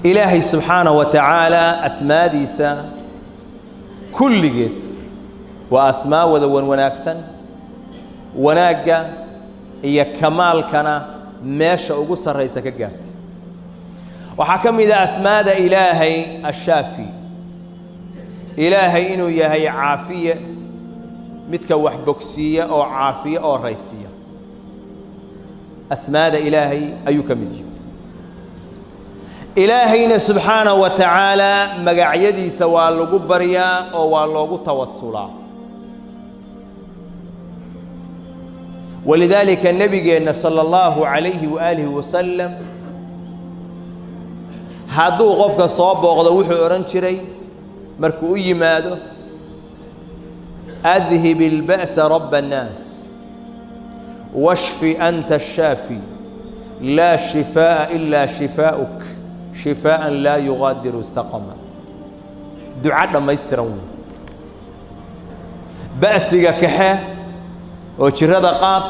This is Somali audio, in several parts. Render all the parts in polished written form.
Ilaahay subxaanaه wa tacaala asmaadiisa kulligeed waa asmaa wada wan wanaagsan, wanaagga iyo kamaalkana meesha ugu sarraysa ka gaartay. Waxaa ka mid a asmaada Ilaahay Ashaafi, Ilaahay inuu yahay caafiye, midka wax bogsiiya oo caafiya oo raysiya. Asmaada Ilaahay ayuu ka mid yahay. Ilaahayna subxaanaه wa tacaala magacyadiisa waa lagu baryaa oo waa loogu tawasulaa. Walidaalika nebigeenna salى اllahu عalayhi waaalihi wasalam hadduu qofka soo booqdo, wuxuu odhan jiray markuu u yimaado: adhib ilba'sa rabba الnaas, washfi anta ashaafi, laa shifaaءa ilaa shifaa'uk, shifaa'an laa yugaadiru saqama. Duco dhammaystiran wey. Ba'siga kaxe oo jirada qaad,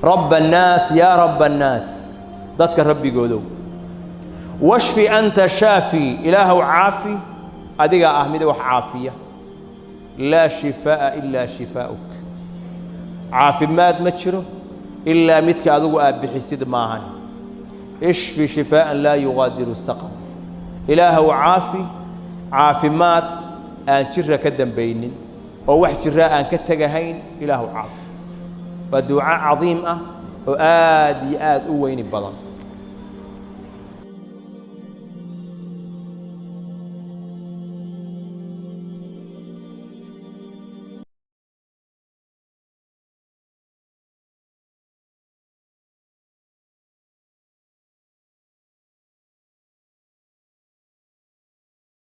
rabba annaas, yaa rabba annaas, dadka rabbigoodow, washfi anta shaafi, Ilaahow caafi, adigaa ah mid wax caafiya, laa shifaa'a ilaa shifaa'uk, caafimaad ma jiro ilaa midka adigu aad bixisid maahan, ishfi shifaa'an laa yugaadiru saqam, Ilaahow caafi caafimaad aan jira ka dambaynin oo wax jiraa aan ka tegahayn, Ilaahow caafi. Waa duco cadiim ah oo aad iyo aad u weyni badan.